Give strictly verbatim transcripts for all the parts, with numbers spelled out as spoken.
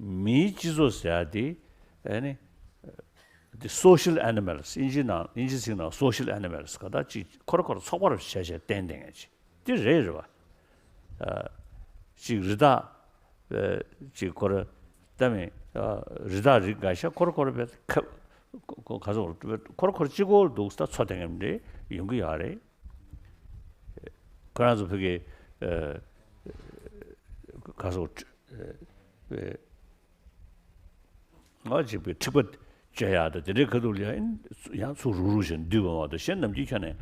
མིའི་སྤྱི་ཚོགས་ཟེར་ཡ་དེ་ཨ་ནི་དེ་social animals། དབྱིན་ཇིའི་ནང་དབྱིན་ཇིའི་ཚིག་ནང་social animals ག་ད་ཅིག་ཁོ་ར་ཁོ་ར་ཚོགས་པ་རུ་བྱས་བྱས་བསྟེན་བསྟེན་ཡ་ཅིག་དེ་རེད་རེད་བ། ཨ་ཅིག་རི་དྭགས་ཅིག་ཁོ་ར་ལྟ་མི་རི་དྭགས་རིགས་འགའ་ཤས་ཁོ་ར་ཁོ་ར་བས་ཁ་ག་ཚོད་ཁོ་ར་ཁོ་ར་གཅིག་པོ་འདུག་ད་འཚོ་བསྡད་མཁན་རེད་ཡོང་གི་ཡོད་རེད། ཁོ་རང་ཚོ་ཕ་གི་ཨ་ག་ཚོད་ཨ་ང་ཅིག་པའི་འཁྲིག་པ་བཅོས་ཡག་དང་དེ་འདྲའི་ཁ་ཐུག་ལ་ཡང་ཚུར་རུག་རུག་བྱས་འདུས་པ་མ་གཏོགས་གཞན་ནམ་རྒྱུན་ཁྱོན་ནས་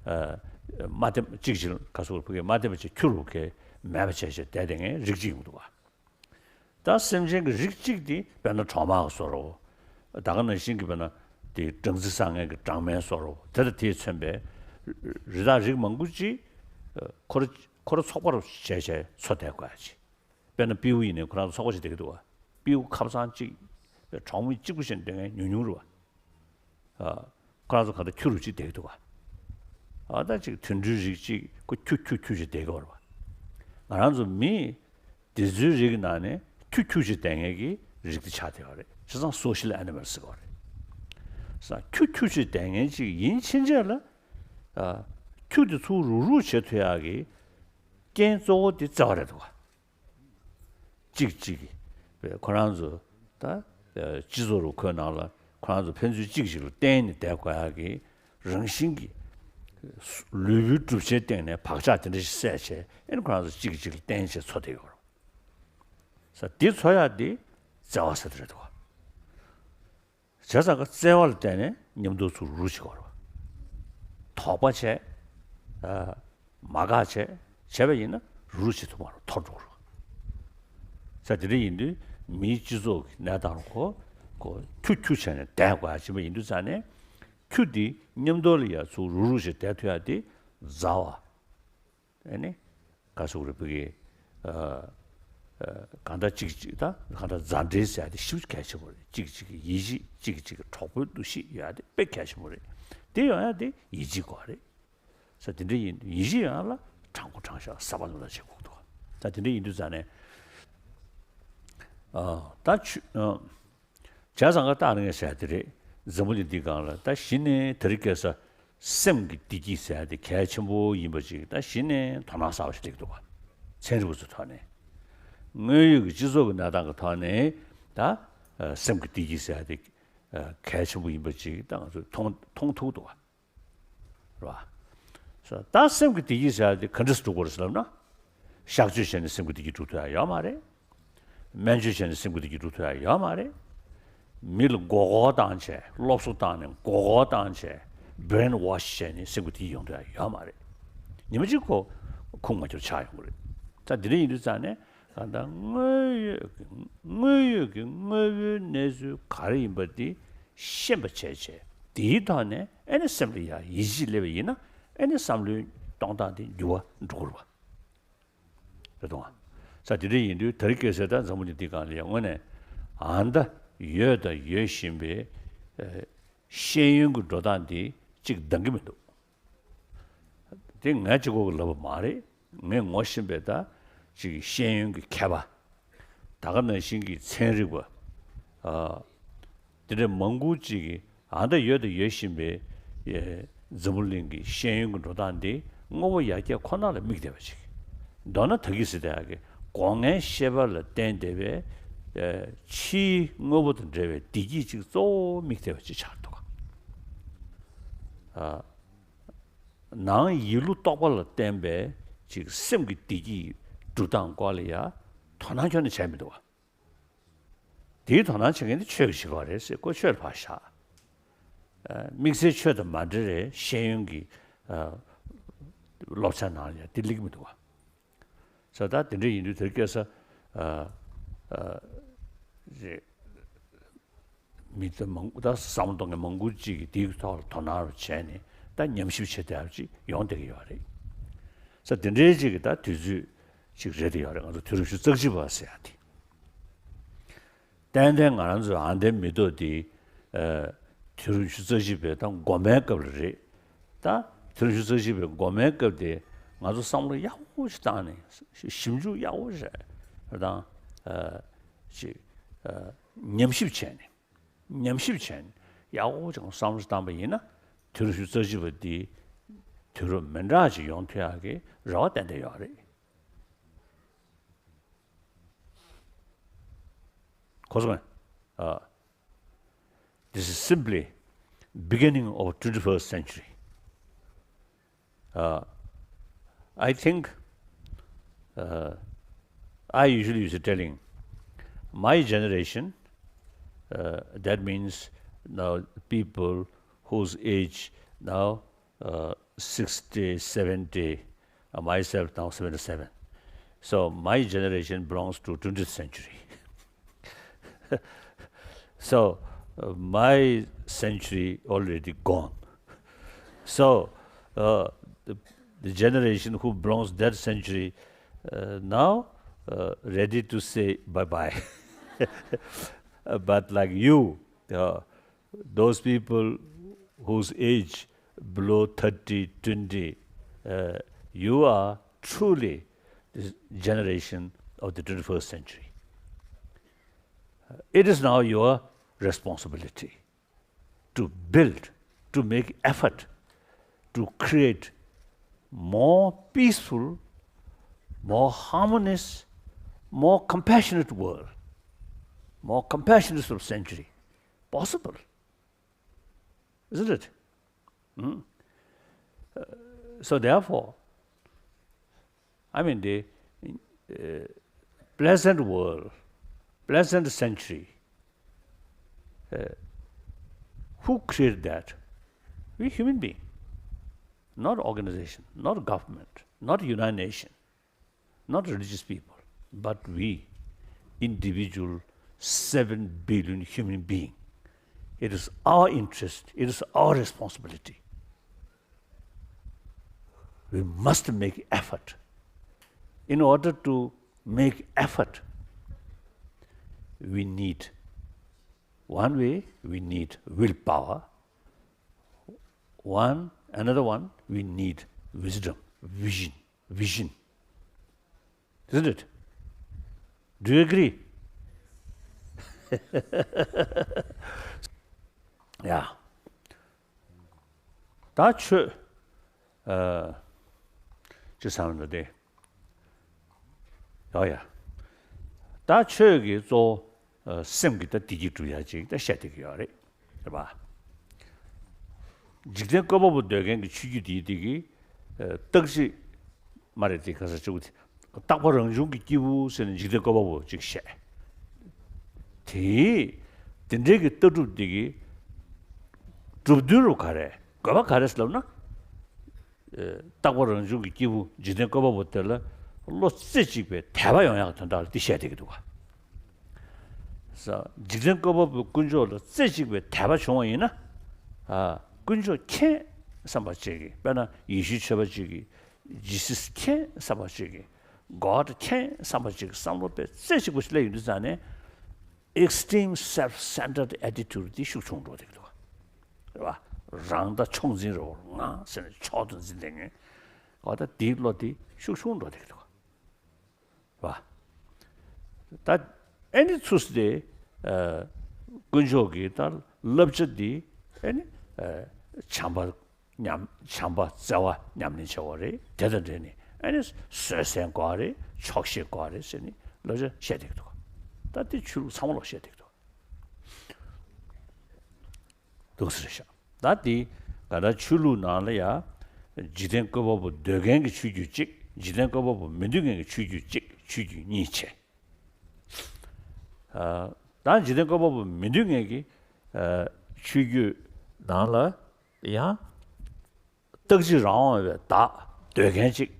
ཨ་མ་བསྡད་གཅིག་ཅིག་ག་ཚོད་ཕ་གི་མ་བསྡད་པ་བྱས་ཁྱུ་རུ་གས་མེད་པ་བྱས་བྱས་བསྡད་བསྡད་མཁན་རིགས་གཅིག་ཡོང་འདུག་བ། ད་སེམས་ཅན་གྱི་རིགས་གཅིག་དེ་དཔེར་ན་གྲོག་མ་གི་བཟོ་འདྲ་བོ། ད་ག་ནང་བཞིན་གྱི་དཔེར་ན་དེ་སྦྲང་རྩི་ཟ་མཁན་གྱི་སྦྲང་མའི་བཟོ་འདྲ་བོ་དེ་དང་དེས་མཚོན་པའི་རི་དྭགས་རིགས་མང་པོ་ཅིག་ཁོ་ར་ཁོ་ར་ཚོགས་པ་རུ་བྱས་བྱས་འཚོ་བསྡད་དགོས་ཡ་ཅིག་དཔེར་ན་སྤྲེའུ་ཡིན་ནའི་ཁོ་རང་ཚོ་ཚོགས་པ་ཅིག་བསྡད་ཀྱི་འདུག་བ། སྤྲེའུ་ཁབ་ཚང་གཅིག་གྲོགས་མི་གཅིག་པུ་བྱས་བསྡད་མཁན་ཉུང་ཉུང་རེད་བ། ཨ། ཁོ་རང་ཚོ་ག་ད་ཁྱུ་རུ་གཅིག་བསྡད་ཀྱི་འདུག་ག་ཨ་ད་ཅིག་དུད་འགྲོའི་རིགས་གཅིག་ཁོ་ཁྱུ་ཁྱུ་ཁྱུ་ཅིག་བསྡད་ཀྱི་ཡོད་རེད་བ། ང་རང་ཚོ་མི་འདི་ཚོའི་རིགས་ནང་ནས་ཁྱུ་ཁྱུ་ཅིག་བསྡད་མཁན་གྱི་རིགས་དེ་ཆགས་བསྡད་ཡོད་རེད། བྱས་ཙང་social animals ཟེར་གྱི་ཡོད་རེད། ས་ཁྱུ་ཁྱུ་ཅིག་བསྡད་མཁན་ཅིག་ཡིན་ཕྱིན་ཆད་ལ། ཨ། ཁྱུ་དེ་ཚུར་རུག་རུག་བྱེད་ཐུབ་ཡག་གི་རྐྱེན་གཙོ་བོ་དེ་བརྩེ་བ་རེད་འདུག་ག་གཅིག་གཅིག་གིས་པའི་ཁོ་རང་ཚོ་ད་སྤྱི་ཚོགས་རུ་ཁོའི་ནང་ལ་ཁོ་རང་ཚོ་ཕན་ཚུན་གཅིག་གཅིག་ལ་བརྟེན་ནས་བསྡད་དགོས་ཡག་གི་རང་བཞིན་གྱི་ལུས་པོའི་གྲུབ་ཆའི་སྟེང་ནས་བག་ཆགས་དེ་འདྲ་ཞིག་སད་བྱས་ཨེ་ནི་ཁོ་རང་ཚོ་གཅིག་གཅིག་ལ་བརྟེན་བྱས་འཚོ་བསྡད་ཡོད་རེད། ས་འདི་འཚོ་ཡག་འདི་བརྩེ་བ་ཟེར་དེ་རེད་འདུག་ག་བྱས་ཙང་ཀ་བརྩེ་བ་ལ་བརྟེན་ནས་མཉམ་དུ་ཚུར་རུག་བྱེད་དགོས་རེད་བ། དོགས་པ་བྱས། ཨ། མ་དགའ་བྱས་བྱས་པ་ཡིན་ན་རུག་བྱེད་ཐུབ་མ་རེད། འཐོར་འགྲོ་གི་རེད་བ། ས་དེ་འདྲ་ཡིན་དུས་མིའི་སྤྱི་ཚོགས་ཀྱི་གནས་སྟངས་ཁོ་ཁོ་ཁྱུ་ཁྱུ་བྱས་ནས་བསྡད་དགོས་ཡ་ཕྱིན་པ་ཡིན་དུས་ཙང་ནས་ཁྱུ་འདི་མཉམ་དུ་ལ་ཡ་ཚུར་རུག་རུག་བྱས་བསྡད་ཐུབ་ཡ་དེ་མཛའ་བ། ཨ་ནི། ག་ཟེར་དགོས་རེད་ཕ་གི། ཨ། ཨ། གང་ལྟར་གཅིག་གཅིག་ད་གང་ལྟར་མཛའ་འབྲེལ་ཟེར་ཡ་དེ་ཞེ་པོ་གལ་ཆེན་པོ་རེད། གཅིག་གཅིག་གི་ཡིད་ཆེས་གཅིག་གཅིག་གི་གྲོགས་པོའི་འདུ་ཤེས་ཡོད་ཡ་དེ་དཔེ་གལ་ཆེན་པོ་རེད། དེ་ཡོང་ཡ་དེ་ཡིད་ཆེས་དགོས་རེད། ས་དེ་འདྲ་ཡིན་ཡིད་ཆེས་ཡོང་ཡ་ལ་དྲང་པོ་དྲང་བཞག་གསར་པ་ལ་ལ་བྱེད་དགོས་འདུག་ད་དེ་འདྲ་ཡིན་དུས་ཙང་ནས། ཨ། ད་ཆུ། ཨ། བྱས་ཙང་ཀ་ད་ཨ་ནི་ངས་ཟེར་ཡ་དེ་རེད། འཛམ་བུ་གླིང་འདིའི་སྒང་ལ་ད་གཞི་ནས་དེ་རིང་ཁ་སང་སེམས་ཀྱི་བདེ་སྐྱིད་ཟེར་ཡ་དེ་གལ་ཆེན་པོ་ཡིན་པ་ཅིག་ད་གཞི་ནས་དོ་སྣང་ཟབ་པ་ཞིག་སླེབས་འདུག་བ། ཚན་རིག་པ་ཚོའི་ཐོག་ནས། དངོས་ཡོད་ཀྱི་སྤྱི་ཚོགས་ཀྱི་གནས་སྟངས་ཀྱི་ཐོག་ནས་ད་སེམས་ཀྱི་བདེ་སྐྱིད་ཟེར་ཡ་དེ་གལ་ཆེན་པོ་ཡིན་པ་ཅིག་ད་ང་ཚོས་མཐོང་མཐོང་ཐུབ་འདུག་བ། རེད་བ། ད་སེམས་ཀྱི་བདེ་སྐྱིད་ཟེར་ཡ་དེ་ག་འདྲས་སུ་འགྲུབ་དགོས་རེད་ཟེར་ལབ་ན། གཤག་བཅོས་བྱས་ནས་སེམས་ཀྱི་བདེ་སྐྱིད་འགྲུབ་ཐུབ་ཡ་ཡོད་མ་རེད། སྨན་བཅོས་བྱས་ནས་སེམས་ཀྱི་བདེ་སྐྱིད་འགྲུབ་ཐུབ་ཡ་ཡོད་མ་རེད། མི་ལ་མགོ་སྐོར་བཏང་བྱས་སློབ་གསོ་བཏང་ནས་མགོ་སྐོར་བཏང་བྱས་brainwash བྱས་ནས་སེམས་ཀྱི་བདེ་སྐྱིད་ཡོང་ཐུབ་ཡ་ཡོད་མ་རེད། ཉི་མ་གཅིག་ཁོ་ཁུངས་མ་འཁྱོལ་ཆགས་ཡོང་གི་རེད། ད་དེ་འདྲ་ཡིན་དུས་ཙང་ནས་གང་ལྟར་དངོས་ཡོད་ཀྱི་དངོས་ཡོད་ཀྱི་དངོས་པོའི་གནས་ཚུལ་ག་རེ་ཡིན་པ་དེ་ཤེས་པ་བྱས་བྱས་དེའི་ཐོག་ནས་ཨེ་ནི་སེམས་ལ་ཡ་ཡིད་ཆེས་སླེབས་པ་ཡིན་ན་ཨེ་ནི་བསམ་བློའི་གཏོང་སྟངས་དེ་འགྱུར་བ་འགྲོ་གི་རེད་བ། རེད་དོ། ས་དེ་འདྲ་ཡིན་དུས་དེ་རིང་ཁ་སང་ད་འཛམ་བུ་གླིང་འདི་སྒང་ལ་ཡང་དངོས་གནས་ཨ་མདའ་ཡོད་དང་ཡོད་བཞིན་པའི་ཨ་ཤེས་ཡོན་གྱི་འགྲོ་སྟངས་འདི་གཅིག་འདང་གི་མི་འདུག་དེ་ངས་གཅིག་པོ་གིས་ལབ་པ་མ་རེད། ངས་ངོ་ཤེས་པའི་ད་གཅིག་ཤེས་ཡོན་གྱི་མཁས་པ། ད་ག་ནང་བཞིན་གྱི་ཚན་རིག་པ། ཨ། དེ་འདྲ་མང་པོ་ཅིག་གིས་ཨ་མདའ་ཡོད་དང་ཡོད་བཞིན་པའི་ཨེ་འཛམ་བུ་གླིང་གི་ཤེས་ཡོན་གྱི་འགྲོ་སྟངས་འདི་དངོས་པོ་ཡར་རྒྱས་ཁོ་ན་ལ་དམིགས་བསྡད་པ་ཅིག་མདོར་ན་ད་གིན་ཟེར་བསྡད་ཡག་གི་སྒོ་ལྔའི་ཤེས་པ་ལ་བརྟེན་བསྡད་པའི་ཨེ་ཕྱིའི་དངོས་པོ་དང་འབྲེལ་བའི་བདེ་སྐྱིད་ཅིག་གཙོ་བོ་དམིགས་བསྡད་པ་ཅིག་ཆགས་འདུག་ཨ། ནང་ཡིད་བློ་རྟོག་པ་ལ་བརྟེན་པའི་ཅིག་སེམས་ཀྱི་བདེ་སྐྱིད་སྒྲུབ་སྟངས་སྐོར་ལ་ཡ་དོ་སྣང་ཁྱོན་ནས་བྱས་མི་འདུག་བ། དེའི་དོ་སྣང་བྱེད་མཁན་དེ་ཆོས་ཀྱི་བྱེད་སྒོ་རེད་ཟེར་ཁོ་ཆོས་ལ་ཕར་བཞག་ཨ། དམིགས་བསལ་ཆོས་དང་མ་འབྲེལ་བའི་ཤེས་ཡོན་གྱི་ཨ། སློབ་ཚན་ནང་ལ་ཡ་དེ་སླེབས་ཀྱི་མི་འདུག་བ། ས་ད་དེ་འདྲ་ཡིན་དུས་དེར་སྐད་ས་ཨ། ཨ། རེད། མི་ཚེ་མང་པོ་ད་བསམ་བློ་གཏོང་མཁན་མང་པོ་ཅིག་གིས་དེའི་ཐོག་ལ་དོ་སྣང་རུ་བྱས་ནས་ད་ཉམས་ཞིབ་བྱེད་བསྡད་པ་ཅིག་ཡོང་བསྡད་ཀྱི་ཡོད་རེད། ས་དེ་འདྲའི་ཅིག་གི་ད་དུས་ཚོད་ཅིག་རེད་དེ་ཡོད་རེད། ང་ཚོ་དུས་རབས་ཉི་ཤུ་རྩ་གཅིག་པ་ཟེར་ཡ་དེ། ཏན་ཏན་ང་རང་ཚོའི་ཨ་མདའི་མེ་ཏོག་དེ་ཨ། དུས་རབས་ཉི་ཤུ་རྩ་གཅིག་པའི་ད་འགོ་མའི་སྐབས་ལ་རེད། ད་དུས་རབས་ཉི་ཤུ་རྩ་གཅིག་པའི་འགོ་མའི་སྐབས་དེ་ང་ཚོ་བསམ་བློ་ཡག་པོ་ཞིག་བཏང་ནས་ཞིབ་འཇུག་ཡག་པོ་ཞིག་དང་ཨ། ཅིག་ ཉམས་ཞིབ་བྱས་ནས། ཉམས་ཞིབ་བྱས་ནས་ཡག་པོ་ཅིག་བསམ་བློ་བཏང་པ་ཡིན་ན། དུས་རབས་ཉི་ཤུ་རྩ་གཅིག་པ་འདི་དུས་རབས་མི་འདྲ་ཅིག་ཡོང་ཐུབ་ཡག་གི་རེ་བ་ཏན་ཏན་ཡོད་རེད། གོ་སོང་ངས། ཨ། This is simply beginning of twenty-first century. Uh, I think, uh, I usually used to telling my generation, uh, that means now people whose age now, uh, sixty, seventy, uh, myself now seventy-seven. So my generation belongs to twentieth century. So, uh, my century already gone. So, uh, the, the generation who belongs that century, uh, now, uh, ready to say bye-bye. Uh, but like you, uh, those people whose age below thirty, twenty, uh, you are truly the generation of the twenty-first century. It is now your responsibility to build, to make effort to create more peaceful, more harmonious, more compassionate world, more compassionate of century possible. Isn't it? Hmm? Uh, so therefore, I mean, the, uh, pleasant world, pleasant century, uh, who created that? We human being. Not organization, not government, not United Nations, not religious people, but we, individual seven billion human being. It is our interest, it is our responsibility. We must make effort. In order to make effort, we need, one way, we need willpower. One, another one, we need wisdom, vision, vision. Isn't it? Do you agree? Yeah. ད་ཆོས། ཨ། ཅི་བསམ་འདུག་དེ། ཡོ་ཡ། ད་ཆོས་ཀྱི་གཙོ་བོ། ཨ། སེམས་ཀྱི་ད་བདེ་སྐྱིད་སྒྲུབ་ཡ་ཅིག་ད་བཤད་བསྡད་ཀྱི་ཡོད་རེད། རེད་པ། འཇིག་རྟེན་བཀོད་པ་པོ་འདོད་མཁན་གྱི་ཆོས་བརྒྱུད་དེ་དེ་གི། ཨ། རྟག་གཅིག་མ་རེད་དེ། ག་ས་ཅིག་རྟག་པ་རང་བྱུང་གི་སྐྱེས་བུ་ཟེར་ནས་འཇིག་རྟེན་བཀོད་པ་པོ་ཅིག་བཤད། དེ། དེ་འདྲའི་གི་ལྟ་གྲུབ་དེ་གི་གྲུབ་དོན་རུ་ག་རེ། དགོས་པ་ག་རེ་ཟེར་ལབ་ན། ཨ། རྟག་པ་རང་བྱུང་གི་སྐྱེས་བུ་འཇིག་རྟེན་བཀོད་པ་པོ་དེ་ལ་བློ་རྩེ་གཅིག་པའི་དད་པ་ཡོང་ཡག་དོན་དག་ལ་དེ་བཤད་བསྡད་ཀྱི་འདུག་ག། ས། འཇིག་རྟེན་བཀོད་པ་པོའི་དཀོན་མཆོག་ལ་རྩེ་གཅིག་པའི་དད་པ་བྱུང་བ་ཡིན་ན། ཨ། དཀོན་མཆོག་མཁྱེན་བསམ་པ་གཅིག་གིས། དཔེར་ན་ཡེ་ཤུའི་ཆོས་པ་གཅིག་གིས། Jesus མཁྱེན་བསམ་པ་གཅིག་གིས། God མཁྱེན་བསམ་པ་གཅིག་གིས། བསམ་བློ་དཔེ་རྩེ་གཅིག་པ་ཞིག་སླེབས་ཡོང་དུས་ཙང་ནས། Extreme self-centered attitude དེ་ཤུགས་ཆུང་འགྲོ་བསྡད་ཀྱི་འདུག་ག། རེད་པ། རང་ད་མཆོག་འཛིན་རེད་པ། ང་ཟེར་ནས་མཆོག་ཏུ་འཛིན་བསྡད་མཁན། འོ་ད་དེའི་བློ་དེ་ཤུགས་ཆུང་འགྲོ་བསྡད་ཀྱི་འདུག་ག། རེད་པ། ད་ཨེ་ནི་ཚུར་དེ། ཨ། དཀོན་མཆོག་གི་ད་བསླབ་བྱ་དེ་ཨེ་ནི། ཨ། བྱམས་པ་ཉམས། བྱམས་པ་བརྩེ་བ་ཉམས་ལེན་བྱེད་པ་རེད། དེ་དང་འབྲེལ་ནས་ཨེ་ནི་བཟོད་བསྲན་དགོས་པ་རེད། ཆོག་ཤེས་དགོས་པ་རེད་ཟེར་ནས་བསླབ་བྱ་བཤད་བསྡད་ཀྱི་འདུག་ག། ད་དེ་ཆོས་ལུགས་ཚང་མ་ལོག་བཤད་བསྡད་ཀྱི་འདུག་ག། འདུག་ཟེར་ཤག། ད་དེ་ག་ད་ཆོས་ལུགས་ནང་ལ་ཡ། འཇིག་རྟེན་བཀོད་པ་པོ་འདོད་མཁན་གྱི་ཆོས་བརྒྱུད་གཅིག། འཇིག་རྟེན་བཀོད་པ་པོ་མི་འདོད་མཁན་གྱི་ཆོས་བརྒྱུད་གཅིག། ཆོས་བརྒྱུད་གཉིས་བྱས། ཨ། ད་འཇིག་རྟེན་བཀོད་པ་པོ་མི་འདོད་མཁན་གྱི། ཨ། ཆོས་བརྒྱུད་ནང་ལ་ཡང་རྟག་གཅིག་རང་དབང་བའི་བདག་འདོད་མཁན་གཅིག།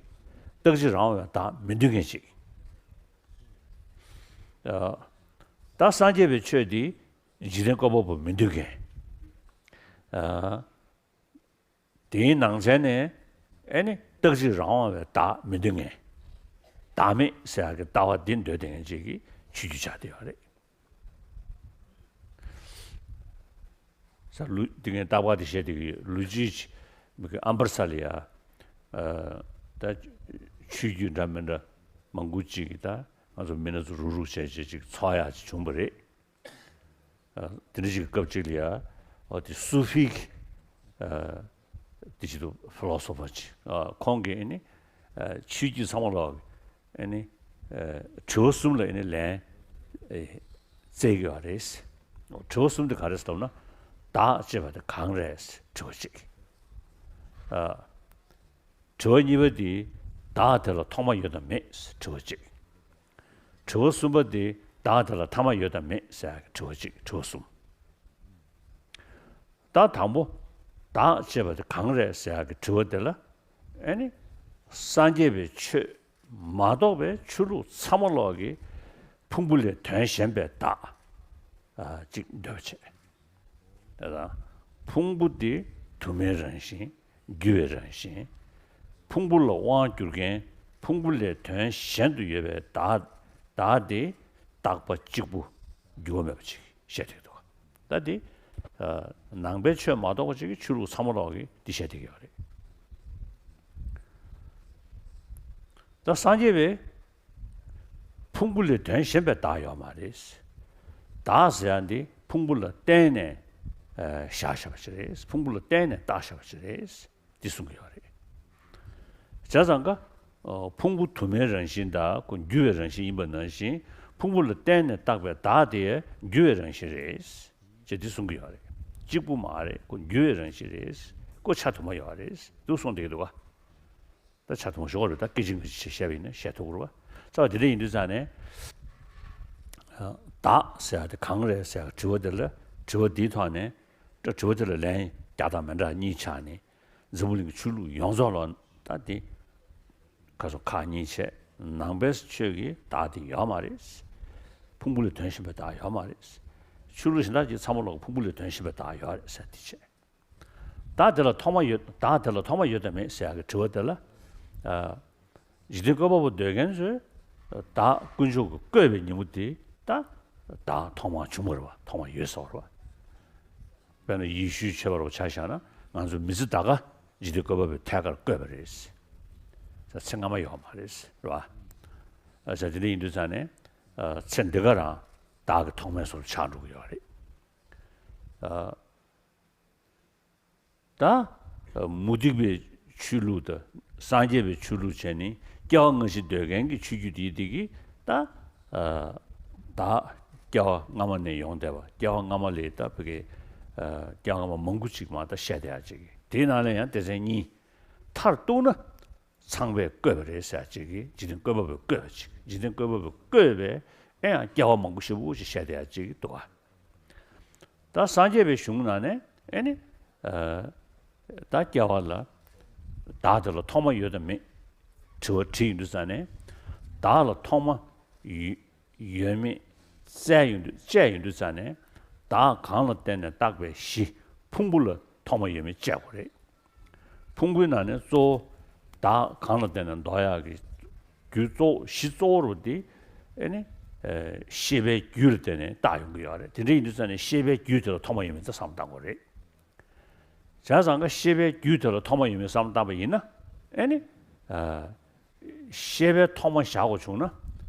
རྟག་གཅིག་རང་དབང་བའི་བདག་མི་འདོད་མཁན་གཅིག། ཨ། ད་སངས་རྒྱས་པའི་ཆོས་འདི་འཇིག་རྟེན་བཀོད་པ་པོ་མི་འདོད་མཁན། ཨ། དེའི་ནང་ཚན་ནས་ཨེ་ནི་རྟག་གཅིག་རང་དབང་བའི་བདག་མི་འདོད་མཁན། བདག་མེད་ཟེར་ཡག་གི་ལྟ་བ་འདི་འདོད་བསྡད་མཁན་ཅིག་གི་ཆོས་བརྒྱུད་ཆགས་བསྡད་ཡོད་རེད། ས། ལོ་འདི་ངས་རྟག་པར་དེ་བཤད་བསྡད་ཀྱི་ཡོད། ལོ་རྒྱུས་མི་གི་ཨམ་བར་ས་ལ་ཡ། ཨ། ད་ཆོས་བརྒྱུད་འདྲ་མི་འདྲ་མང་པོ་ཅིག་གིས་ད་ང་ཚོ་མི་སྣ་ཚོ་རུག་རུག་བྱས་བྱས་ཅིག་འཚོགས་ཡག་ཅིག་བྱུང་བ་རེད། དེ་འདྲ་ཞིག་གི་སྐབས་ཅིག་ལ་ཡ། ཨོ་དེ་སུ་ཕིའི་གི་དེ་ཅིག་ཏུ་ཕི་ལོ་སོ་ཕར་ཅིག་ཁོང་གིས་ཨ་ནི་ཆོས་བརྒྱུད་ཚང་མ་ལོག་ཨ་ནི་དྲི་བ་གསུམ་ལ་ཨ་ནི་ལན་བཙལ་གི་ཡོད་རེད། དྲི་བ་གསུམ་དེ་ག་རེ་ཟེར་ལབ་ན། བདག་ཅེས་པ་དེ་གང་རེད། དྲི་བ་གཅིག་དྲི་བ་གཉིས་པ་དེ། བདག་དེ་ལ་ཐོག་མ་ཡོད་དམ་མེད། དྲི་བ་གཅིག་དྲི་བ་གསུམ་པ་དེ། བདག་དེ་ལ་ཐ་མ་ཡོད་དམ་མེད་ཟེར་ཡག་གི་དྲི་བ་གཅིག་དྲི་བ་གསུམ། ད་དང་པོ། བདག་ཅེས་པ་དེ་གང་རེད་ཟེར་ཡག་གི་དྲི་བ་དེ་ལ། ཨེ་ནི། སངས་རྒྱས་པའི་ཆོས་མ་གཏོགས་པའི་ཆོས་ལུགས་ཚང་མ་ལོག་གི་ཕུང་པོ་ལས་དོན་གཞན་པའི་བདག་ཨ་ཅིག་འདོད་པ་བྱེད། དེ་དང་། ཕུང་པོ་དེ་དུ་མའི་རང་བཞིན། འགྱུར་བའི་རང་བཞིན། ཕུང་པོ་ལ་དབང་བསྒྱུར་མཁན། ཕུང་པོ་ལས་དོན་གཞན་དུ་ཡོད་པའི་བདག་བདག་དེ་རྟག་པ་གཅིག་པུ་འགྱུར་བ་མེད་པ་ཅིག་བཤད་བསྡད་འདུག་ད་དེ་ནང་པའི་ཆོས་མ་གཏོགས་པ་ཅིག་གི་ཆོས་ལུགས་ཚང་མ་ལོག་གིས་འདི་བཤད་བསྡད་ཀྱི་ཡོད་རེད། ད་སངས་རྒྱས་པས་ཕུང་པོ་ལས་དོན་གཞན་པའི་བདག་ཡོད་མ་རེད། བདག་ཟེར་ཡག་འདི་ཕུང་པོ་ལ་བརྟེན་ནས་བཞག་བཞག་པ་ཅིག་རེད། ཕུང་པོ་ལ་བརྟེན་ནས་བཏགས་བཞག་པ་ཅིག་རེད། འདི་གསུང་གི་ཡོད་རེད། བྱས་ཙང་ཀ་ཕུང་པོ་དུ་མའི་རང་བཞིན་དང་ཁོ་འགྱུར་བའི་རང་བཞིན་ཡིན་པ་ནང་བཞིན། ཕུང་པོ་ལ་བརྟེན་ནས་བཏགས་པའི་བདག་དེ་འགྱུར་བའི་རང་བཞིན་རེད། ཅེས་འདི་གསུང་གི་ཡོད་རེད། གཅིག་པུ་མ་རེད། ཁོ་འགྱུར་བའི་རང་བཞིན་རེད། ཁོ་ཆ་དུ་མ་ཡོད་རེད། འདུག་གསུངས་བསྡད་ཀྱི་འདུག་ག་ད་ཆ་དུ་མ་ཞོག་རེད། ད་སྐད་ཅིག་མ་གཅིག་བཤད་པ་ཡིན་ན་བཤད་ཐུབ་ཀྱི་རེད་པ། རྩ་བ་དེ་འདྲ་ཡིན་དུས་ཙང་ནས། བདག་ཟེར་ཡག་དེ་གང་རེད་ཟེར་ཡག་དྲི་བ་དེ་ལ། དྲི་བ་འདིའི་ཐོག་ནས། དྲི་བ་དེ་ལ་ལན་རྒྱག་དང་མི་འདྲ་གཉིས་ཆགས་ནས། འཛམ་བུ་གླིང་གི་ཆོས་ལུགས་ཡོངས་རྫོགས་ལ་ད་དེ། ཁ་སོ་ཁག་གཉིས་བྱས། ནང་པའི་ཆོས་ཀྱི་བདག་དེ་ཡོད་མ་རེད། ཕུང་པོ་ལས་དོན་གཞན་པའི་བདག་ཡོད་མ་རེད། ཆོས་ལུགས་གཞན་དག་ཅིག་ཚང་མ་ལོག་ཕུང་པོ་ལས་དོན་གཞན་པའི་བདག་ཡོད་རེད་ཟེར་དེ་བྱས། བདག་དེ་ལ་ཐོག་མ་ཡོད། བདག་དེ་ལ་ཐོག་མ་ཡོད་དམ་མེད་ཟེར་ཡག་གི་དྲི་བ་དེ་ལ། ཨ། འཇིག་རྟེན་བཀོད་པ་པོ་འདོད་མཁན་ཚོས། བདག་དཀོན་མཆོག་གིས་བཀོད་པའི་ཉིན་མོ་དེ་ད། བདག་ཐོག་མ་བྱུང་བ་རེད་པ། ཐོག་མ་ཡོད་ཟེར་བ་རེད་པ། དཔེར་ན་ཡེ་ཤུའི་ཆོས་པ་རུ་ཆ་བཞག་ན་ང་ཚོ་མི་ཚེ་ད་ག་འཇིག་རྟེན་བཀོད་པ་པོས་ཐད་ཀར་བཀོད་པ་རེད། ཚེ་སྔ་མ་ཡོད་མ་རེད། རེད་པ། ཨ། ཚེ་དེ་འདྲ་ཡིན་དུས་ཙང་ནས། ཨ། ཚེ་འདི་ག་རང་བདག་གི་ཐོག་མའི་བཟོ་འདྲ་ཆགས་འགྲོ་གི་ཡོད་རེད། ཨ། ད་མུ་སྟེགས་པའི་ཆོས་ལུགས་དང་སངས་རྒྱས་པའི་ཆོས་ལུགས་བྱས་ནས་སྐྱེ་བ་སྔ་ཕྱི་འདོད་མཁན་གྱི་ཆོས་བརྒྱུད་དེ་དེ་གིས་ད། ད་སྐྱེ་བ་སྔ་མ་ནས་ཡོང་བསྡད་པ། སྐྱེ་བ་སྔ་མ་ལས་ད་བོད་ཀྱི་སྐྱེ་བ་སྔ་མ་མང་པོ་ཅིག་མ་ད་བཤད་བསྡད་ཡག་ཅིག་གི། དེའི་ནང་ལ་ཡང་སྡེ་ཚན་གཉིས། མཐར་གཏུགས་ན། ཚངས་པས་བཀོད་པ་རེད་ཟེར་ཡག་ཅིག་གིས། འཇིག་རྟེན་བཀོད་པ་པོས་བཀོད་པ་ཅིག་འཇིག་རྟེན་བཀོད་པ་པོས་བཀོད་པའི་ཨེ་ཡང་སྐྱེ་བ་མང་པོ་ཞེ་པོ་ཅིག་བཤད་བསྡད་ཡག་ཅིག་འདུག་ག་ད་སངས་རྒྱས་པའི་གཞུང་ནང་ནས་ཨེ་ནི། ཨ། ད་སྐྱེ་བ་ལ། བདག་དེ་ལ་ཐོག་མ་ཡོད་དམ་མེད། དྲི་བ་དྲིས་ཡོང་དུས་ཙང་ནས། བདག་ལ་ཐོག་མ་ཡོད་ཡོད་མེད་བཙལ་ཡོང་དུས། དཔྱད་ཡོང་དུས་ཙང་ནས། བདག་གང་ལ་བརྟེན་ནས་བཏགས་པའི་གཞི་ཕུང་པོ་ལ་ཐོག་མ་ཡོད་མེད་དཔྱད་དགོས་རེད། ཕུང་པོའི་ནང་ནས་གཙོ་བོ་བདག་གང་ལ་བརྟེན་ནས་འདོགས་ཡག་གི་རྒྱུ་གཙོ་བོ། གཞི་གཙོ་བོ་རུ་དེ་ཨེ་ནི། ཨ། ཤེས་པའི་རྒྱུད་ལ་བརྟེན་ནས་བཏགས་ཡོང་གི་ཡོད་རེད། དེ་འདྲ་ཡིན་དུས་ཙང་ནས་ཤེས་པའི་རྒྱུད་དེ་ལ་ཐོག་མ་ཡོད་མེད་ད་བསམ་བློ་བཏང་དགོས་རེད། བྱས་ཙང་ཀ་ཤེས་པའི་རྒྱུད་དེ་ལ་ཐོག་མ་ཡོད་མེད་བསམ་བློ་བཏང་པ་ཡིན་ན། ཨེ་ནི། ཨ། ཤེས་པའི་ཐོག་མ་བཞག་དགོས་བྱུང་ན།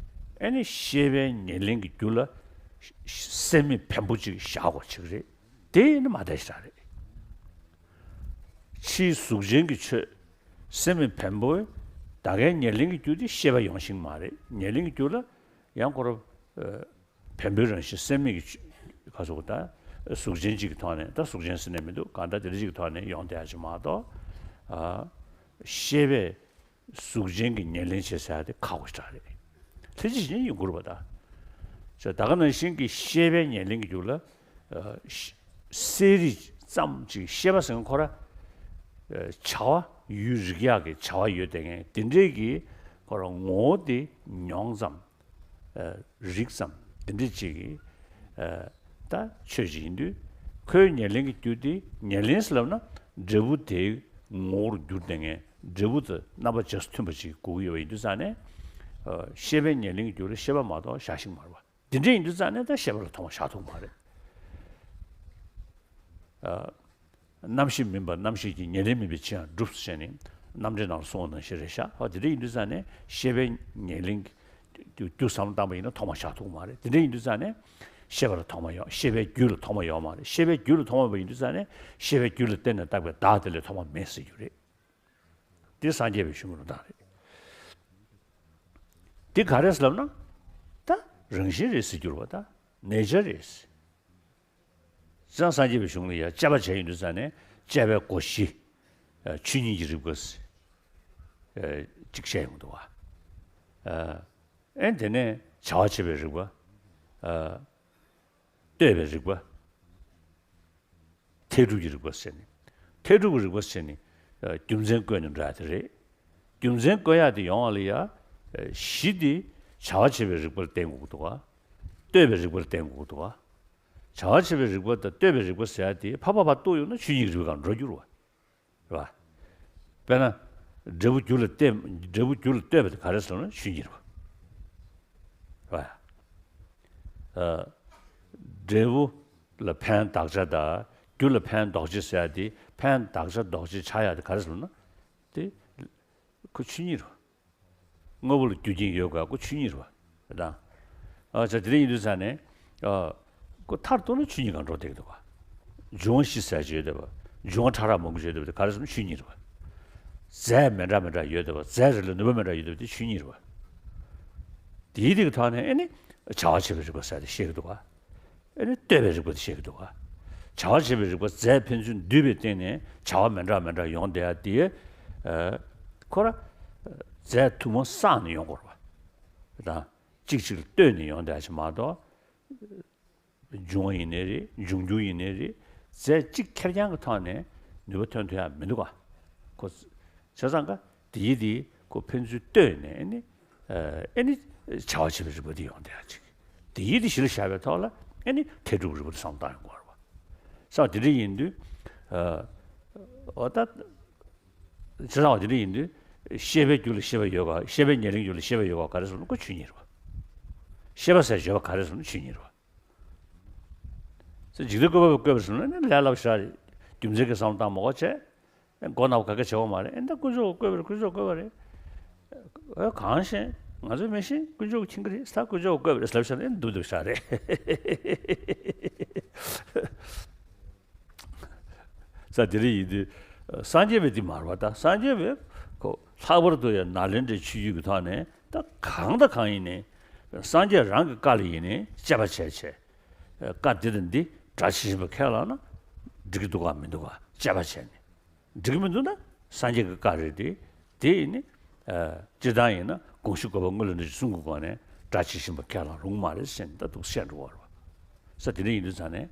ཨེ་ནི་ཤེས་པའི་ཉེར་ལེན་གྱི་རྒྱུ་ལ་སེམས་མེད་བེམ་པོ་ཅིག་བཞག་དགོས་ཅིག་རེད། དེ་ཡིན་ན་མ་བདེ་ཞིག་རེད། ཕྱིའི་གཟུགས་ཅན་གྱི་ཆོས་སེམས་མེད་བེམ་པོ། ད་གའི་ཉེར་ལེན་གྱི་རྒྱུ་དེ་ཤེས་པ་ཡོང་ཤེས་མ་རེད། ཉེར་ལེན་གྱི་རྒྱུ་ལ་ཡང་ཁོ་རང་བེམ་པོའི་རང་བཞིན། སེམས་མེད་ཀྱི་ཁ་སོགས་ད་གཟུགས་ཅན་གཅིག་གི་ཐོག་ནས། ད་གཟུགས་ཅན་ཟེར་ནས་མི་འདུག་གང་ལྟར་དེ་འདྲ་གཅིག་གི་ཐོག་ནས་ཡོང་བསྡད་ཡག་ཅིག་མ་གཏོགས། ཨ། ཤེས་པས་གཟུགས་ཅན་གྱི་ཉེར་ལེན་བྱེད་ཟེར་ཡག་དེ་ཁག་པོ་ཞེ་དྲག་རེད། ལྷན་ཅིག་བྱས་ནས་ཡོང་གི་རེད་པ། ད་ད་ག་ནང་བཞིན་གྱི་ཤེས་པའི་ཉེར་ལེན་གྱི་རྒྱུ་ལ། ཨ། ཤ་གསལ་རིག་ཙམ་ཅིག་ཤེས་པ་ཟེར་མཁན་ཁོ་རང་། ཨ། བྱ་བ་ཡུལ་རིག་ཡག་གི་བྱ་བ་ཡོད་བསྡད་མཁན་དེ་འདྲའི་གི་ཁོ་རང་ངོ་བོ་དེ་མྱོང་ཙམ། ཨ། རིག་ཙམ་དེ་འདྲ་ཅིག་གིས། ཨ། ད་ཆོས་ཅིག་ཡིན་དུས། ཁོའི་ཉེར་ལེན་གྱི་རྒྱུ་དེ། ཉེར་ལེན་ཟེར་ལབ་ན་འབྲས་བུ་དེའི་ངོ་བོར་གྱུར་བསྡད་མཁན། འབྲས་བུ་དེ་རྣམ་པ་འབྱར་ཚུལ་མཐུན་པ་ཅིག་དགོས་ཀྱི་ཡོད་པ་ཡིན་དུས་ཙང་ནས། ཨ། ཤེས་པའི་ཉེར་ལེན་གྱི་རྒྱུ་ལ་ཤེས་པ་མ་གཏོགས་བཞག་ཤེས་མ་རེད་པ། དེ་འདྲ་ཡིན་དུས་ཙང་ནས་ད་ཤེས་པ་ལ་ཐོག་མ་བཞག་ཐུབ་མ་རེད། ཨ། རྣམ་ཤེས་མིན་པ་རྣམ་ཤེས་ཀྱི། ཉེར་ལེན་མིན་པའི་ཕྱིར་ཡང་གྲུབ་ཟེར་ནས་རྣམ་འགྲེལ་ནང་ལ་གསུངས་པ་ནང་བཞིན་རེད་ཤག་ཨ། དེ་འདྲ་ཡིན་དུས་ཙང་ནས་ཤེས་པའི་ཉེར་ལེན་གྱི་རྒྱུ་བསམ་བློ་བཏང་པ་ཡིན་ན་ཐོག་མ་བཞག་ཐུབ་མ་རེད། དེ་འདྲ་ཡིན་དུས་ཙང་ནས་ ཤེས་པ་ལ་ཐོག་མ་ཡོད། ཤེས་པའི་རྒྱུད་ལ་ཐོག་མ་ཡོད་མ་རེད། ཤེས་པའི་རྒྱུད་ལ་ཐོག་མ་ཡོད་པ་ཡིན་དུས་ཙང་ནས་ཤེས་པའི་རྒྱུད་ལ་བརྟེན་ནས་བཏགས་པའི་བདག་དེ་ལས་ཐོག་མ་མེད་ཟེར་རྒྱུ་རེད། དེ་སངས་རྒྱས་པའི་གཞུང་གི་ལུང་དྲངས་རེད། འདི་ག་རེ་ཟེར་ལབ་ན། ད་རང་བཞིན་རེད་ཟེར་རྒྱུ་རེད་པ། ད་ནེ་ཅར་རེད་ཟེར། ཙང་སངས་རྒྱས་པའི་གཞུང་ལ་ཡང་དཔྱད་པ་བྱས་ཡོང་དུས་ཙང་ནས་དཔྱད་པའི་སྒོ་བཞི། ཨ། ཆོས་ཉིད་ཀྱི་རིག་པ་ཟེར། ཨ། གཅིག་བཤད་ཡོང་འདུག་བ། ཨ། ཨེ་དེ་ནས་བྱ་བ་བྱེད་པའི་རིག་པ། ཨ། ལྟོས་པའི་རིག་པ། མཐས་གྲུབ་ཀྱི་རིག་པ་ཟེར་ནས། མཐས་གྲུབ་ཀྱི་རིག་པ་ཟེར་ནས། ཨ། རྒྱུ་མཚན་བཀོད་ནས་འགྲོ་ཡ་དེ་རེད། རྒྱུ་མཚན་བཀོད་ཡ་དེ་ཡོང་བ་ལ་ཡ། ཨ། གཞི་དེ་བྱ་བ་བྱེད་པའི་རིག་པ་ལ་བརྟེན་དགོས་ཀྱི་འདུག་ག། ལྟོས་པའི་རིག་པ་ལ་བརྟེན་དགོས་ཀྱི་འདུག་ག། བྱ་བ་བྱེད་པའི་རིག་པ་དང་ལྟོས་པའི་རིག་པ་ཟེར་ཡ་དེ་ཕར་ཕར་ཕར་གཏུགས་ཡོང་ན་ཆོས་ཉིད་ཀྱི་རིག་པའི་སྒང་འགྲོ་རྒྱུ་རེད་བ། རེད་བ། དཔེར་ན། འབྲས་བུ་རྒྱུ་ལ་ལྟོས། འབྲས་བུ་རྒྱུ་ལ་ལྟོས་པ་དེ་ག་རེ་ཟེར་ན་ཆོས་ཉིད་རེད་བ། རེད་བ། ཨ། འབྲས་བུ་ལ་ཕན་བདག་བྱ་དང་རྒྱུ་ལ་ཕན་འདོགས་བྱེད་ཟེར་ཡ་དེ་ཕན་བདག་བྱ་འདོགས་བྱེད་ཆགས་ཡ་དེ་ག་རེ་ཟེར་ན། དེ་ཁོ་ཆོས་ཉིད་རེད་བ། དངོས་པོ་ལ་རྒྱུ་རྐྱེན་ཡོད་དགོས། ཁོ་ཆོས་ཉིད་རེད་བ། རེད་དང་། ཨ། ཅག་དེ་འདྲ་ཡིན་དུས་ཙང་ནས། ཨ། ཁོ་མཐར་གཏུགས་ན་ཆོས་ཉིད་སྒང་འགྲོ་བསྡད་ཀྱི་འདུག་བ། འབྱུང་བ་བཞི་ཟེར་ཅིག་ཡོད་བསྡད་པ། འབྱུང་བ་ཕྲ་རགས་མང་པོ་ཅིག་ཡོད་བསྡད་པ་དེ་ག་རེ་ཟེར་ན་ཆོས་ཉིད་རེད་བ། རྫས་མི་འདྲ་མི་འདྲ་ཡོད་བསྡད་པ། རྫས་རེ་ལ་ནུས་པ་མི་འདྲ་ཡོད་བསྡད་པ་དེ་ཆོས་ཉིད་རེད་བ། དེའི་དེ་གི་ཐོག་ནས་ཨེ་ནི་བྱ་བ་བྱེད་པའི་རིག་པ་ཟེར་དེ་བཤད་ཀྱི་འདུག་བ། ཨེ་ནི་ལྟོས་པའི་རིག་པ་དེ་བཤད་ཀྱི་འདུག་ག། བྱ་བ་བྱེད་པའི་རིག་པ་རྫས་ཕན་ཚུན་འདུས་པའི་སྟེང་ནས་བྱ་བ་མི་འདྲ་མི་འདྲ་ཡོང་བསྡད་ཡ་དེ། ཨ། ཁོ་ར་རྫས་ཐུན་མོང་བསགས་ནས་ཡོང་དགོས་རེད་བ། དང་། གཅིག་གཅིག་ལ་ལྟོས་ནས་ཡོང་བསྡད་ཡ་ཅིག་མ་གཏོགས། འབྱུང་བ་ཡིན་ནའི་རེད། འབྱུང་འགྱུར་ཡིན་ནའི་རེད། རྫས་གཅིག་ཁེར་རྐྱང་གི་ཐོག་ནས་ནུས་པ་ཐོན་ཐུབ་ཡ་མི་འདུག་ག། ཁོ། བྱས་ཙང་ཀ་དེ་ཡི་དེ་ཁོ་ཕན་ཚུན་ལྟོས་ནས་ཨེ་ནི། ཨ། ཨེ་ནི་བྱ་བ་བྱེད་པའི་རིག་པ་དེ་ཡོང་བསྡད་ཡ་ཅིག། དེ་ཡི་དེ་གཞི་ལ་བཞག་པའི་ཐོག་ལ་ཨེ་ནི་མཐས་གྲུབ་རིག་པ་དེ་བསམ་བློ་བཏང་ཡོང་དགོས་རེད་བ། ས་དེ་འདྲ་ཡིན་དུས། ཨ། འོ་ད། བྱས་ཙང་བ་དེ་འདྲ་ཡིན་དུས། ཤེས་པའི་རྒྱུད་ལ་ཤེས་པ་ཡོད་ག། ཤེས་པའི་ཉེ་རིང་རྒྱུད་ལ་ཤེས་པ་ཡོད་ག་ག་རེ་ཟེར་ན་ཁོ་ཆོས་ཉིད་རེད་བ། ཤེས་པ་ཟེར་བརྗོད་པ་ག་རེ་ཟེར་ན་ཆོས་ཉིད་རེད་བ། ཚེ་འཇིག་རྟེན་བཀོད་པ་བཀོད་པར་སོང་ན་ནི་ལས་སླ་པོ་ཞིག་རེད། རྒྱུ་མཚན་གྱི་བསམ་བློ་བཏང་མ་དགོས་བྱས། མགོ་ནག་པོ་ག་གེ་བྱེད་དགོས་མ་རེད། ཨེ་ད་དཀོན་མཆོག་གིས་བཀོད་པ་རེད། དཀོན་མཆོག་གིས་བཀོད་པ་རེད། ཨེ་གང་ཤེས། ང་ཚོས་མི་ཤེས། དཀོན་མཆོག་གིས་མཁྱེན་གྱི་རེད། ད་དཀོན་མཆོག་གིས་བཀོད་པ་རེད་ཟེར་ལབ་བཞག་ན་ཨེ་འདུག་འདུག་ཞིག་རེད། ས་དེ་རེད། ཡིན་དུས་སངས་རྒྱས་པའི་དེ་མ་རེད་བ། ད་སངས་རྒྱས་པའི་ཁོ་ལྷག་པར་དུ་ཡང་ནཱ་ལེནྡྲའི་ཆོས་བརྒྱུད་ཀྱི་ཐོག་ནས་ད་གང་དང་གང་ཡིན་ནའི་སངས་རྒྱས་རང་གི་བཀའ་ལ་ཡིན་ནའི་དཔྱད་པ་བྱས་བྱས། བཀའ་འདི་དང་འདི་སྒྲ་ཇི་བཞིན་པ་ཁས་བླངས་ན་འགྲིག་གི་འདུག་གམ་མི་འདུག་གམ་དཔྱད་པ་བྱས་ནས། འགྲིག་གི་མི་འདུག་ན་སངས་རྒྱས་ཀྱི་བཀའ་རེད་དེ། དེ་ཡིན་ནི། ཨ། སྤྱིར་བཏང་ཡིན་ན་དགོངས་གཞི་བཀོད་པ་དངོས་ལ་འདྲ་ཞིག་གསུང་གི་སྒོ་ནས་སྒྲ་ཇི་བཞིན་པ་ཁས་བླངས་རུང་མ་རེད་ཟེར་ནས་ད་འདུག་བཤད་འགྲོ་བ་རེད་བ། ས་དེ་འདྲ་ཡིན་དུས་ཙང་ནས།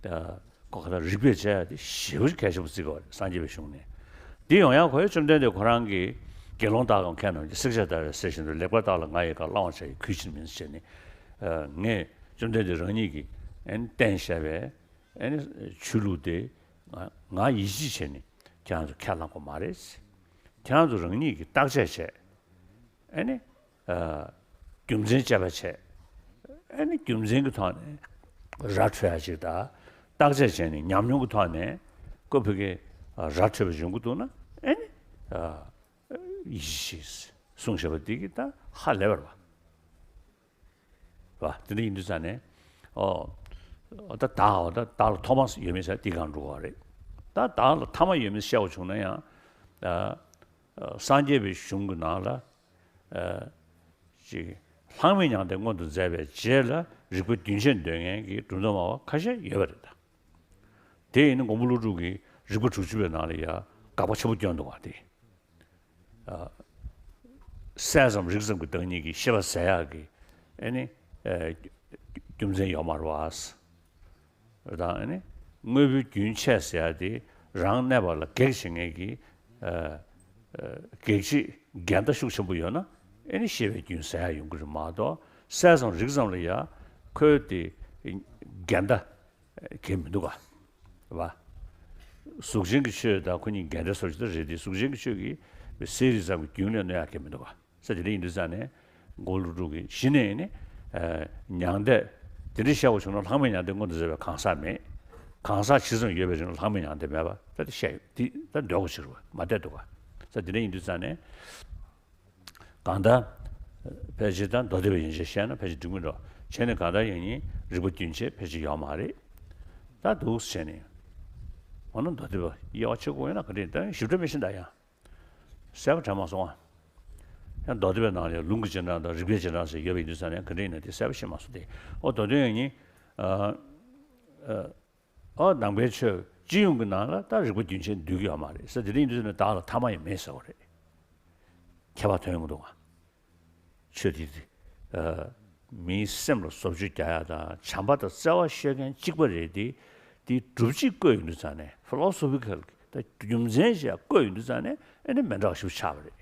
ཨ། ཁོ་ག་ད་རིགས་པས་དཔྱད་ཡ་དེ་ཞེ་པོ་གལ་ཆེན་པོ་བརྩི་གི་བ་རེད། སངས་རྒྱས་པའི་གཞུང་ནས། དེ་ཡོང་ཡ་ཁོ་ཡ་བཅོམ་ལྡན་འདས་ཁོ་རང་གིས་དགེ་སློང་དག་གམ་མཁས་རྣམས་ཀྱིས་བསྲེགས་བཅད་བརྡར་བ་ཟེར་བཞིན་དུ་ལེགས་པར་བརྟགས་ལ་ང་ཡི་བཀའ་བླང་བར་བྱ་ཡི་གུས་ཕྱིར་མིན་ཟེར་ནས། ཨ། ངས་བཅོམ་ལྡན་འདས་རང་ཉིད་ཀྱིས་ཨེ་ནི་བསྟན་བཞག་པའི་ཨེ་ནི་ཆོས་ལུགས་དེ་ང་ང་ཡིད་ཆེས་བྱས་ནས་ཁྱེད་རང་ཚོ་ཁས་བླངས་དགོས་མ་རེད། ཁྱེད་རང་ཚོ་རང་ཉིད་ཀྱིས་བརྟག་དཔྱད་བྱས། ཨེ་ནི། ཨ། རྒྱུ་མཚན་དཔྱད་པ་བྱས། ཨེ་ནི་རྒྱུ་མཚན་གྱི་ཐོག་ནས་ར་འཕྲོད་ཡ་ཅིག་དང་། བརྟག་དཔྱད་བྱས་ནས་ཉམས་མྱོང་གི་ཐོག་ནས་ཀོ་ཕི་ཀའི་ར་འཕྲོད་པ་ཡོང་གི་འདུག་ན་ཨེ་ནི། ཨ། ཡིད་ཆེས་གསུངས་བཞག་པ་འདི་གིས་ད་ཧ་ལས་པ་རེད་བ། བ། དེ་འདྲ་ཡིན་དུས་ཙང་ནས། ཨོ། ད་བདག་ཨོ་ད་བདག་ལ་ཐོག་མ་ཡོད་མེད་ཟེར་དེའི་སྒང་འགྲོ་གི་རེད། ད་བདག་ལ་ཐ་མ་ཡོད་མེད་བཤད་པ་བྱུང་ན་ཡང་། ཨ། ཨ། སངས་རྒྱས་པའི་གཞུང་གི་ནང་ལ། ཨ། ཅིག་ལྷག་མེད་མྱང་འདས་མངོན་དུ་མཛད་པའི་རྗེས་ལ་རིགས་པ་རྒྱུན་ཆད་འདོད་མཁན་གྱི་སྒྲུབ་མདོ་སྨྲ་བ་ཁ་ཤས་ཡོད་པ་རེད་ད། དེ་ཡིན་ན་མགོན་པོ་ཀླུ་སྒྲུབ་ཀྱིས་རིགས་པ་དྲུག་ཅུ་པའི་ནང་ལ་ཡང་དགག་པ་ཆེན་པོ་བསྐྱོན་འདུག་བ་དེ། ཨ། སྲས་ཙམ་རིགས་ཙམ་གྱི་བདག་ཉིད་ཀྱིས་ཤེས་པ་ཟད་ཡག་གི་ཨེ་ནི། ཨ། རྒྱུ་མཚན་ཡོད་མ་རེད་བ། དང་ཨེ་ནི། དངོས་པོའི་རྒྱུན་ཆད་ཟེར་ཡག་དེ་རང་གནས་པ་ལ་གེགས་བྱེད་མཁན་གྱི། ཨ། ཨ། གེགས་བྱེད་འགལ་ཟླ་ཤུགས་ཆེན་པོ་ཡོད་ན་ཨེ་ནི་ཤེས་པའི་རྒྱུན་ཟད་ཡག་ཡོང་གི་རེད་མ་གཏོགས། སྲས་ཙམ་རིགས་ཙམ་ལ་ཡང་ཁོའི་དེ་འགལ་ཟླ་གང་ཡང་མི་འདུག་ག། བ། གཟུགས་ཅན་གྱི་ཆོས་དང་ཁོ་གཉིས་འགལ་ཟླ་སོར་ཅི་ད་རེད་དེ། གཟུགས་ཅན་གྱི་ཆོས་ཀྱིས་སྲས་རིགས་ཙམ་གྱི་རྒྱུན་ལས་གནོད་ཡག་གང་ཡང་མི་འདུག་ག། ས་དེ་འདྲ་ཡིན་དུས་ཙང་ནས་མགོན་ཀླུ་སྒྲུབ་ཀྱིས་གཞི་ནས་ནི། ཨ། མྱང་འདས་དེ་འདྲ་བཤད་པ་བྱུང་ན་ལྷག་མེད་མྱང་འདས་མངོན་དུ་མཛད་པའི་གང་ཟག་མེད། གང་ཟག་ཇི་ཙམ་ཡོད་པའི་རིང་ལ་ལྷག་མེད་མྱང་འདས་མེད་པ་ད་དེ་བཤད་ཡོད་དེ་ད་འདོད་དགོས་ཕྱིར་བ་མ་བསྡད་འདུག་ག། ས་དེ་འདྲ་ཡིན་དུས་ཙང་ནས། གང་ལྟར། ཕལ་ཆེར་ད་མདོ་སྡེ་པའི་ཡན་ཆད་བཤད་ན་ཕལ་ཆེར་འགྲིག་མི་འགྲོ། བྱས་ནས་གང་ལྟར་ཡང་ནི་རིག་པ་རྒྱུན་ཆད་ཕལ་ཆེར་ཡོད་མ་རེད། ད་འདུག་བྱས་ནས། འོ་ན་མདོ་སྡེ་པ་དབྱེ་བ་ཕྱེ་དགོས་ཡོད་ན་ག་འདྲ་ཡིན། ད་ཞིབ་ཕྲ་མི་ཤེས་ད་ཡང་། གསལ་པོ་དྲན་མ་སོང་ཨ། ཡང་མདོ་སྡེ་པའི་ནང་ལ་ལུང་གི་རྗེས་འབྲང་དང་རིགས་པའི་རྗེས་འབྲང་ཟེར་ཡོད་པ་ཡིན་དུས་ཙང་ནས་ག་འདྲ་ཡིན་ན་དེ་གསལ་པོ་ཤེས་མ་སོང་སྟེ། ཨོ་མདོ་དོན་ཡང་ནི། ཨ། ཨ། ཨོ་ནང་པའི་ཆོས་སྤྱི་ཡོངས་ཀྱི་ནང་ལ་ད་རིག་པ་རྒྱུན་ཆད་འདུས་ཀྱི་ཡོད་མ་རེད་ཟེར། དེ་འདྲ་ཡིན་དུས་ཙང་ནས་བདག་ལ་ཐ་མ་ཡང་མེད་ཟེར་བ་རེད། ཁྱད་པར་ཐོན་ཡོང་གི་འདུག་ག་ཆོས་དེ། ཨ། མིའི་སེམས་ལ་བཟོ་བཅོས་རྒྱག་ཡ་དང་བྱམས་པ་དང་བརྩེ་བ་ཤེས་མཁན་གཅིག་པ་རེད་དེ། དེའི་སྒྲུབ་བྱེད་བཀོད་ཡོང་དུས་ཙང་ནས་ཕི་ལོ་སོ་ཕི་ཁལ་གྱི་ད་རྒྱུ་མཚན་ཞིག་བཀོད་ཡོང་དུས་ཙང་ནས་ཨེ་ནི་མི་འདྲ་བ་ཞིག་ཆགས་པ་རེད།